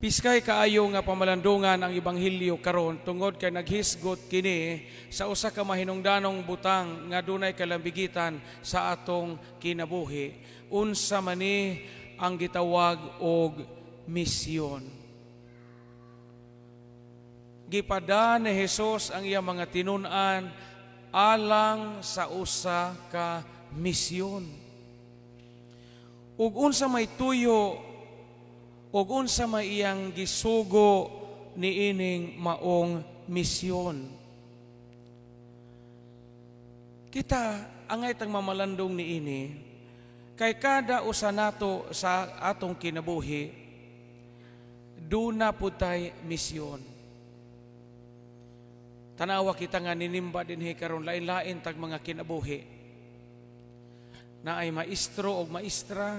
Piskay kaayo nga pamalandungan ang ebanghelyo karon tungod kay naghisgot kini sa usa ka mahinungdanong butang nga dunay kalambigitan sa atong kinabuhi. Unsa man ni ang gitawag og misyon. Gipada ni Jesus ang iyang mga tinun-an alang sa usa ka misyon. Ug unsa may tuyo ug unsa may iyang gisugo niining maong misyon? Kita angay tang mamalandong niini kay kada usa nato sa atong kinabuhi duna pud tay misyon. Tanawa kita nga ninimba dinhi karon, lain-lain tag mga kinabuhi. Naay maestro og maestra,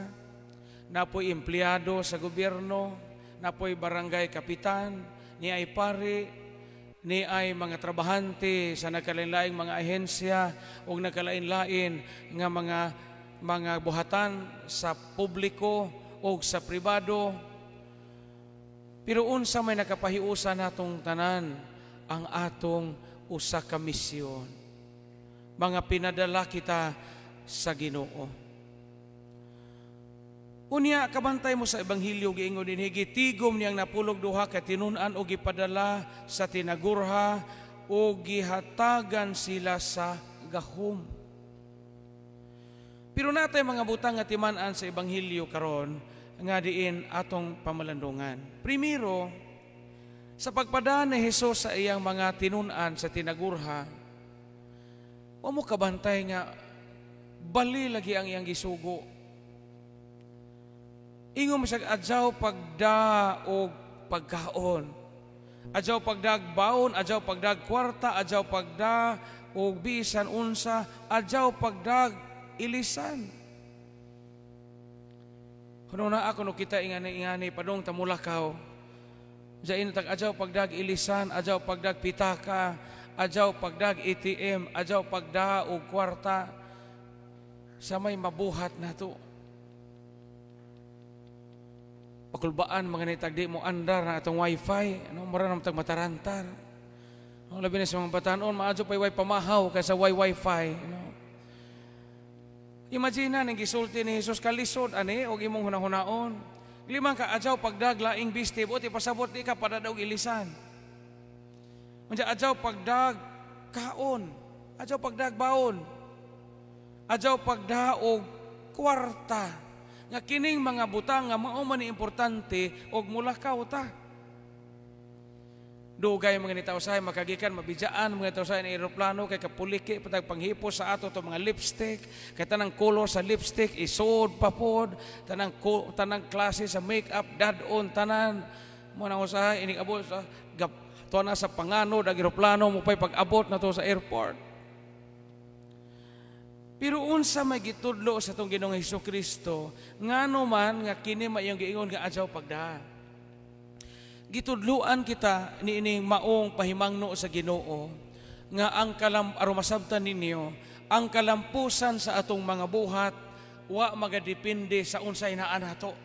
napoy empleyado sa gobyerno, napoy barangay kapitan, ni ay pari, ni ay mga trabahante sa nagkalain-laing mga ahensya o nagkalain-lain nga mga buhatan sa publiko o sa pribado. Pero unsa may nakapahiusa natong tanan? Ang atong usa ka misyon. Mga pinadala kita sa Ginoo. Unya, kabantay mo sa ebanghelyo, giingon dinhi, gitigom niyang 12 ka tinun-an og gipadala sa tinagurha o gihatagan sila sa gahom. Pero natay mga butang nga timan-an sa ebanghelyo karon nga diin atong pamalandungan. Primero, sa pagpada ni Jesus sa iyang mga tinun-an sa tinagurha, wa mo kabantay nga bali lagi ang iyang gisugo. Ingon mo siya, "Adyaw pagda og pagkaon. Adyaw pagdag baon, adyaw pagdag kwarta, adyaw pagda og bisan unsa, adyaw pagdag ilisan." Kuno na ako no kita ingani ingani padong tamulakaw. Diyan tag adyaw pagdag ilisan, adyaw pagdag pitaka, adyaw pagdag ATM, adyaw pagda og kwarta sa may mabuhat nato. Pakulbaan mga nitag di mo andar na atong wifi, ano mura naman tag matarantar. No, labi na sa mga batanon, maadyo pa way pamahaw kaysa way wifi, no? Imagine na ning gisulti ni Jesus, kalisod ani og imong hunahunahon. Limang ka adyaw pagdag laing biste, buot ipasabot di ka padada og ilisan. Unya adyaw pagdag kaon, adyaw pagdag baon. Adyaw pagda og kwarta. Nga kining mga butang nga mao man ni importante og mulakaw ta. Dugay mga nitaw usahay makagikan mabidyaan mga nitaw usahay ng eroplano kay kapuliki patag panghipos sa ato to mga lipstick, kay tanang color sa lipstick isod pa pod, tanang klase sa makeup dad-on tanan mo na usahay inig abot sa gap tuwa na sa panganod ang eroplano mo pay pag-abot na to sa airport. Pero unsa may gitudlo sa atong Ginoong Hesus Kristo, ngano man nga kini mayong giingon nga adyaw pagda? Gitudloan kita niining maong pahimangno sa Ginoo nga ang kalam aron masabtan ninyo ang kalampusan sa atong mga buhat wa magadepende sa unsay naa nato.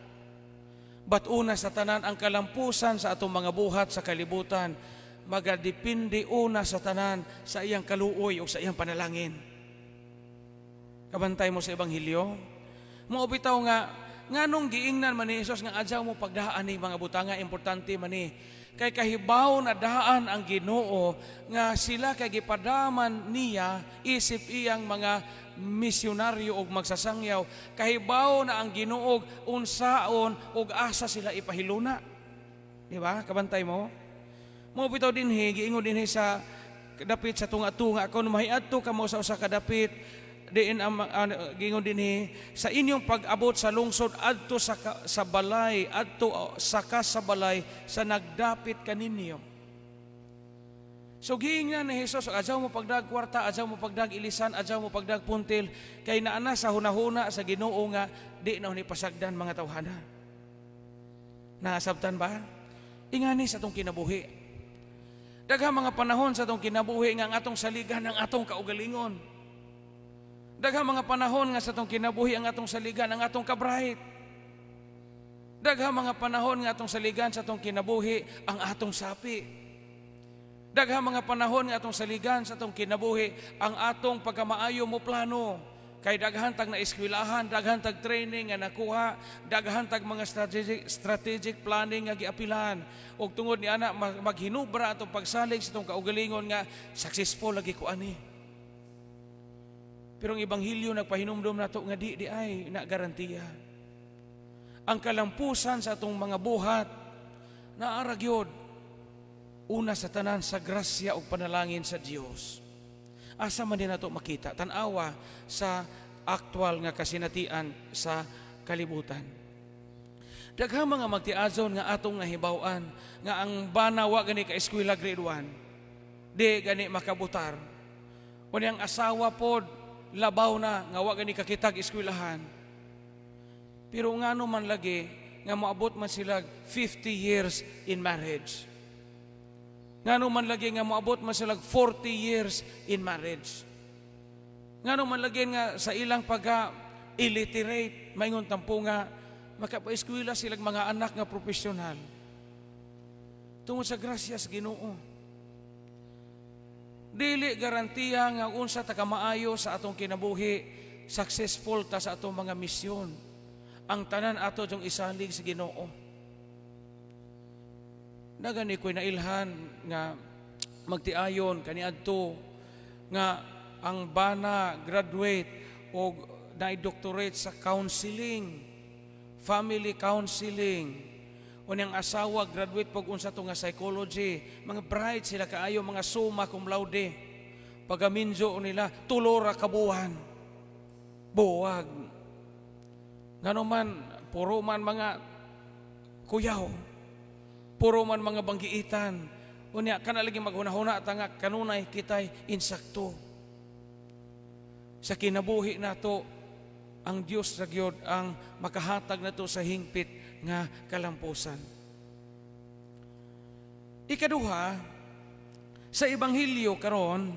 But una sa tanan, ang kalampusan sa atong mga buhat sa kalibutan magadepende una sa tanan sa iyang kaluoy o sa iyang panalangin. Kabantay mo sa ebanghelyo? Mao bitaw nga nganong giingnan man ni Jesus nga adyaw mo pagdaan ni mga butanga, importante man ni. Kay kahibaw na daan ang Ginoo nga sila kay gipadaman niya isip iyang mga misyonaryo og magsasangyaw. Kahibaw na ang Ginoo unsaon og asa sila ipahiluna. Di ba? Kabantay mo? Mao bitaw dinhi giingon dinhi sa dapit sa tunga-tunga, kon mahiadto kamo sa usa ka dapit, diin ang giingon dinhi, sa inyong pag-abot sa lungsod, adto sa balay, adto saka sa balay sa nagdapit kaninyo. So giingnan ni Jesus, adyaw mo pagdag kwarta, adyaw mo pagdag ilisan, adyaw mo pagdag puntil, kay naa na sa hunahuna sa Ginoo nga di na ni pasagdan mga tawhana. Nasabtan ba? Ingani sa atong kinabuhi. Daghang mga panahon sa atong kinabuhi nga ang atong saligan ang atong kaugalingon. Daghang mga panahon nga sa atong kinabuhi ang atong saligan ang atong kabright. Daghang mga panahon nga atong saligan sa atong kinabuhi ang atong sapi. Daghang mga panahon nga atong saligan sa atong kinabuhi ang atong pagkamaayo mo plano. Kay daghan tag naeskwilahan, daghan tag training nga nakuha, daghan tag mga strategic planning nga giapilan. Og tungod ni ana, maghinubra atong pagsalig sa atong kaugalingon nga successful lagi ko ani. Pero ang ebanghelyo nagpahinumdom nato nga di ay na garantiya. Ang kalampusan sa atong mga buhat naa ra gyud una sa tanan sa grasya ug panalangin sa Dios. Asa man din nato makita? Tan-awa sa aktual nga kasinatian sa kalibutan. Daghang mga magtiazon nga atong nahibaw-an nga ang bana wa gani ka eskwela grade 1. Di gani makabutar. Unya ang asawa pod labaw na nga wa gani kakitag eskwelahan. Pero ngano man lagi nga moabot man sila 50 years in marriage? Ngano man lagi nga moabot man sila 40 years in marriage? Ngano man lagi nga sa ilang pagka illiterate, maingon tampo nga makapaeskwela silang mga anak nga profesional? Tungod sa grasya sa Ginoo. Dili garantiya nga unsa ta kamaayo sa atong kinabuhi, successful ta sa atong mga misyon. Ang tanan ato jung isalig sa Ginoo. Nagani ko'y nailhan nga magtiayon kaniadto nga ang bana graduate og na doctorate sa counseling, family counseling. Unyang asawa graduate pag unsa to nga psychology, mga bright sila kaayo, mga summa cum laude. Pagaminyo nila 3 ra ka buwan. Buwag. Ngano man puro man mga kuyaw. Puro man mga banggiitan. Unya kana lagi maghuna-huna ta nga kanunay kitay insakto. Sa kinabuhi nato, ang Dios ra gyud ang makahatag nato sa hingpit nga kalampusan. Ikaduha, sa ebanghelyo karon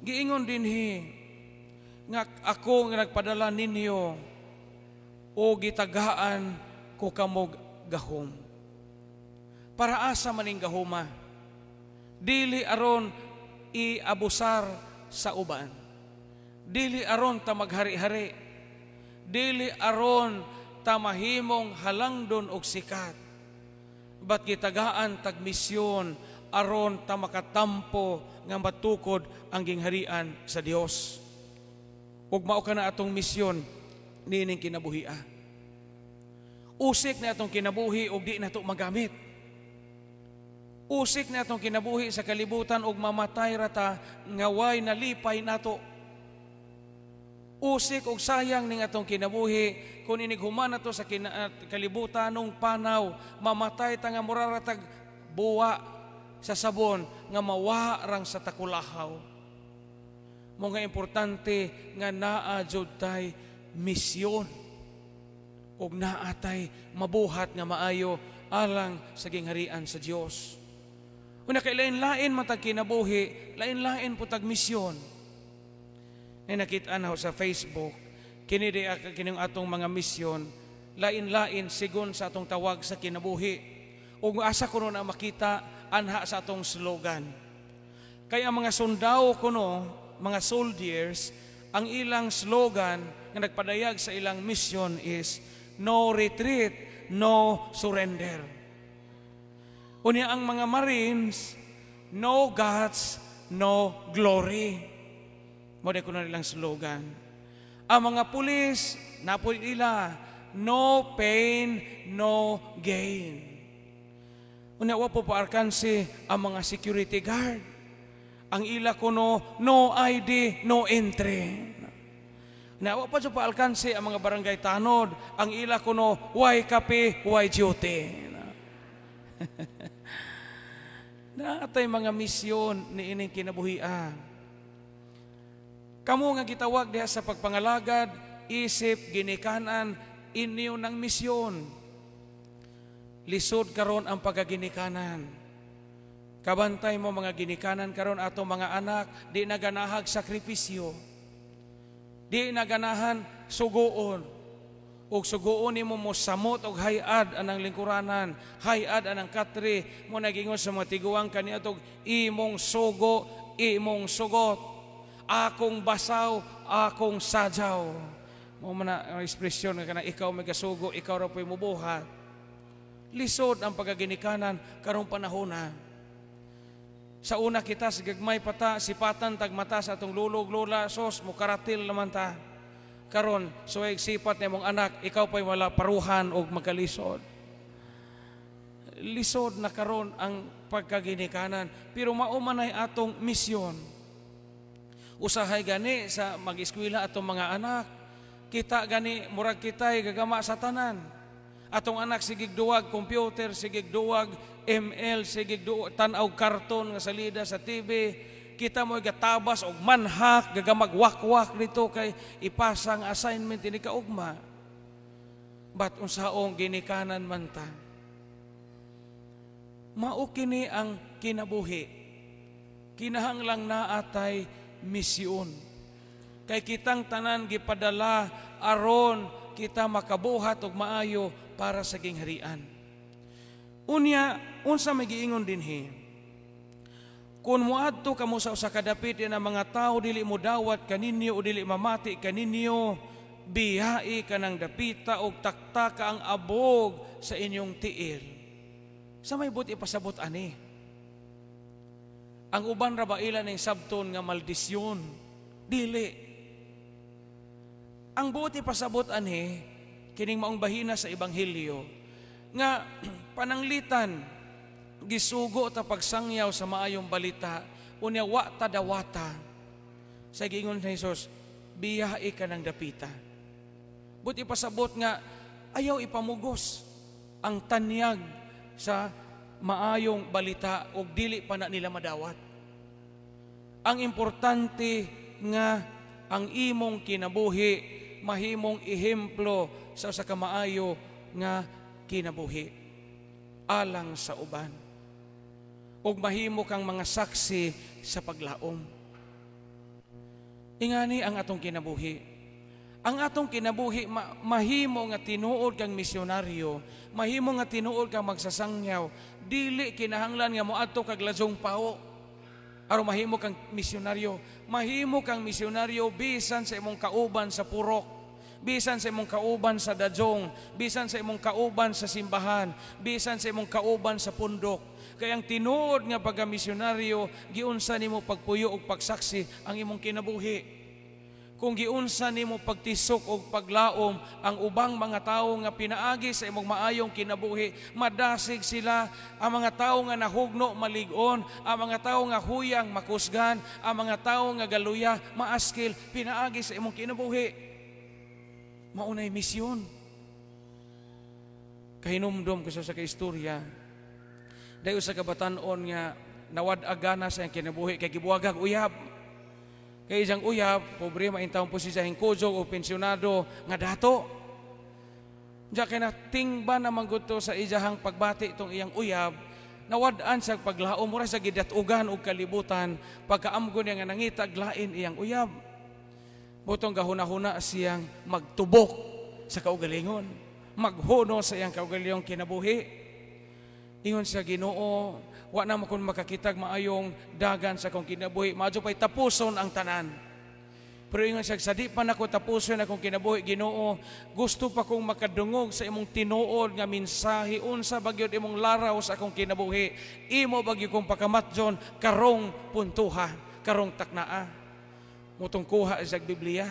giingon dinhi nga ako nga nagpadala ninyo o gitagaan ko kamog gahom. Para asa man ning gahoma? Dili aron iabusar sa uban. Dili aron ta maghari-hari. Dili aron ta mahimong halangdon og sikat. But gitagaan tag misyon aron ta makatampo nga matukod ang gingharian sa Dios. Ug mao kana atong misyon niining kinabuhia. Usik na atong kinabuhi ug di nato magamit. Usik na atong kinabuhi sa kalibutan ug mamatay ra ta nga way nalipay nato. Usik og sayang ning atong kinabuhi kung inig human nato sa kalibutan nung panaw, mamatay ta nga mura ra tag buwa sa sabon nga mawa rang sa takulahaw. Mo nga importante nga naa jud tay misyon ug naa tay mabuhat nga maayo alang sa gingharian sa Dios. Una kay lain-lain man tag kinabuhi, lain-lain po tag misyon. Nay nakita na sa Facebook, kini di kining atong mga misyon, lain-lain sigon sa atong tawag sa kinabuhi. Ug asa kuno na makita anha sa atong slogan. Kaya ang mga sundao kuno, mga soldiers, ang ilang slogan nga nagpadayag sa ilang mission is "No retreat, no surrender." Unya ang mga Marines, "No guts, no glory." Mo ko na nilang slogan. Ang mga pulis, napoy nila, "No pain, no gain." Unya wa po paarkansi ang mga security guard. Ang ila kuno, "No ID, no entry." Na wa pa paalkansi ang mga barangay tanod. Ang ila kuno, "Way kape, way duty." Naatay mga misyon ni ining kinabuhian. Kamo nga gitawag diha sa pagpangalagad, isip ginikanan, inyo ng misyon. Lisod karon ang pagkaginikanan. Kabantay mo mga ginikanan karon, ato mga anak, di naganahag sakripisyo. Di naganahan suguon. Ug suguon nimo mo samot og hayad anang lingkuranan, hayad anang katre mo nagingon sa mga tiguang kaniadtong imong sugo, imong sugot. Akong basaw, akong sadyaw. Mao man na ang ekspresyon nga kana ikaw may gasugo, ikaw ra po'y mubuhat. Lisod ang pagkaginikanan karong panahon na. Sa una kita sa gagmay pata, sipatan tag mata sa atong lulog, lola, sos, mukaratil naman ta. Karon, suway sipat nimong anak, ikaw pa'y wala paruhan og magkalisod. Lisod na karon ang pagkaginikanan, pero mao man ay atong misyon. Usahay gani sa mag-eskwela atong mga anak, kita gani murag kita'y gagama sa tanan. Atong anak sigig duwag computer, sigig duwag ML, sigig duwag tan-aw karton nga salida sa TV. Kita mo gatabas og manhak, gagamag wakwak nito kay ipasa ang assignment ini kaugma. But unsaong ginikanan man ta? Mao kini ang kinabuhi. Kinahanglang naatay misyon. Kay kitang tanan gipadala aron kita makabuhat og maayo para sa gingharian. Unya, unsa may giingon dinhi? Kung muadto kamo sa usa ka dapit ang mga tao dili mo dawat kaninyo o dili mamati kaninyo, biyai kanang dapita og taktaka ang abog sa inyong tiil. Sa may buot ipasabot ani? Ang uban ra ba ila ning sabton nga maldisyon? Dili. Ang buot ipasabot ani kining maong bahina sa ebanghelyo nga pananglitan gisugo ta pagsangyaw sa maayong balita, unya wa ta dawata. Sa giingon ni Jesus, biyai ka ng dapita. But ipasabot nga ayaw ipamugos ang tanyag sa maayong balita og dili pa na nila madawat. Ang importante nga ang imong kinabuhi mahimong ehemplo sa usa ka maayo nga kinabuhi alang sa uban. Ug mahimo kang mga saksi sa paglaom. Ingani ang atong kinabuhi. Ang atong kinabuhi mahimo nga tinuod kang misyonaryo, mahimo nga tinuod kang magsasangyaw, dili kinahanglan nga moadto kag lasong pao aron mahimo kang misyonaryo. Mahimo kang misyonaryo bisan sa imong kauban sa purok, bisan sa imong kauban sa dajong, bisan sa imong kauban sa simbahan, bisan sa imong kauban sa pundok. Kaya ang tinuod nga pagkamisyonaryo, giunsa nimo pagpuyo og pagsaksi ang imong kinabuhi. Kung giunsa nimo pagtisok og paglaom ang ubang mga tawo nga pinaagi sa imong maayong kinabuhi, madasig sila. Ang mga tawo nga nahugno malig-on, ang mga tawo nga huyang makusgan, ang mga tawo nga galuya maaskil, pinaagi sa imong kinabuhi. Maunay misyon. Kahinumdom ko sa kaistorya, dayo sa kabatan-on nga nawad-agana sa iyang kinabuhi kay gibuwagag uyab. Kay isang uyab, pobre maintawon po siya hingkujog o pensyonado nga dato. Diya kay natingba naman gud sa iyahang pagbati itong iyang uyab, nawad-an siya paglaom, mura sa gidatugan og kalibutan, pagkaamgo niya nga nangitag lain iyang uyab. Butong gahuna-huna siyang magtubok sa kaugalingon, maghuno sa iyang kaugalingong kinabuhi. Ingon siya, Ginoo, wa na mo kun makakitag maayong dagan sa akong kinabuhi, maadyo pa'y tapuson ang tanan. Pero ingon siya, sa di pa nako tapuson akong kinabuhi, Ginoo, gusto pa kong makadungog sa imong tinuod nga mensahe, unsa bagyod imong laraw sa akong kinabuhi, imo bagyo kong pakamatjon karong puntuha, karong taknaa. Mutong kuha siya Biblia.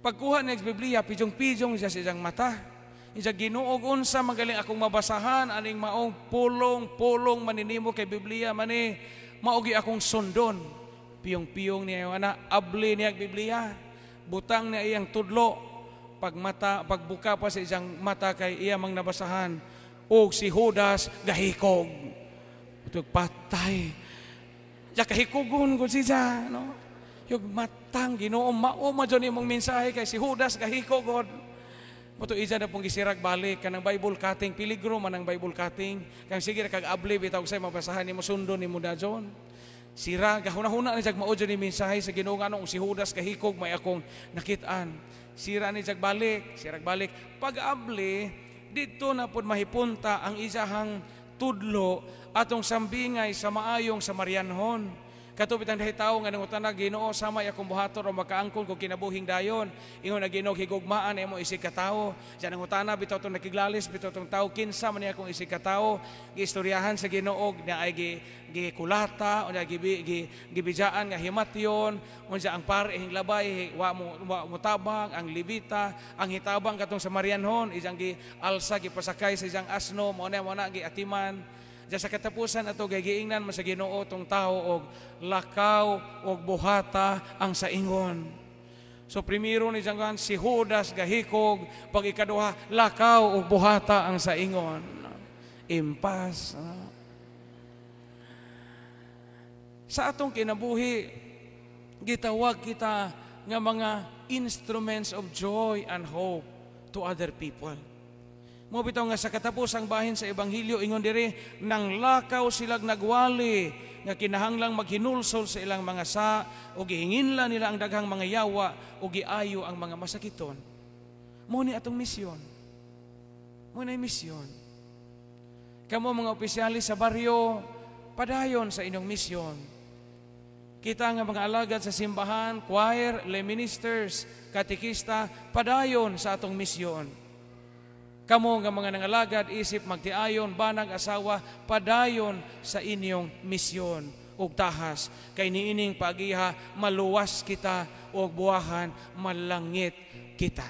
Pagkuha niya sa Biblia, pijong-pijong siya sa iyang mata. Siya, Ginoo, unsa magaling akong mabasahan aning maong pulong-pulong maninimo kay Biblia mani, maogi akong sundon. Piyong-piyong niya yung anak, abli niya ang Biblia, butang niya iyang tudlo. Pagmata, pagbuka pa sa iyang mata kay iya mang nabasahan, og si Judas gahikog. Utog patay. Ya kahikugon gud siya, no? Yung matang Ginoo, mao man jud imong mensahe kay si Judas gahikog god. Moto isa na pong gisirag balik kanang Bible cutting, peligro man ang Bible cutting. Kang sige kag abli bitaw say mabasahan nimo, sundon nimo dajon. Sira gahuna-huna ni jag mao ni mensahe sa Ginoo, nganong si Judas kahikog may akong nakit-an. Sira ni jag balik, sira balik. Pag-abli didto na pod mahipunta ang isahang tudlo atong sambingay sa maayong Samarianhon. Kato bitang tawo nga nangutana, "Ginoo, sama akong buhaton o makaangkon kog kinabuhing dayon?" Ingon ang Ginoo, "Higugmaan imo isig katawo." Diyan nangutana bitaw tong nakiglalis bitaw tong tawo, "Kinsa man akong isig katawo?" Giistoryahan sa Ginoo na ay gi gikulata unya gi gibijaan nga himatyon, unsa ang pare hinglabay wa mo mutabang, ang Levita ang hitabang katong Samarianhon, isang gi alsa, gipasakay sa isang asno, mao na giatiman. Diya sa katapusan ato gay giingnan man sa Ginoo tong tao og lakaw og buhata ang saingon. So primero ni Jangan si Judas gahikog, pag ikaduha, lakaw og buhata ang saingon. Impas. Sa atong kinabuhi, gitawag kita nga mga instruments of joy and hope to other people. Mo bitaw nga sa katapusang bahin sa ebanghelyo, ingon diri, nang lakaw silag nagwali nga kinahanglang maghinulsol sa ilang mga sa o gihinginla nila ang daghang mga yawa o giayo ang mga masakiton. Mo ni atong misyon. Mo ni misyon. Kamo mga opisyalis sa baryo, padayon sa inyong misyon. Kita nga mga alagad sa simbahan, choir, lay ministers, katekista, padayon sa atong misyon. Kamo nga mga nangalagad isip magtiayon, banag, asawa, padayon sa inyong misyon ug tahas kay niining pagiha maluwas kita ug buwahan malangit kita.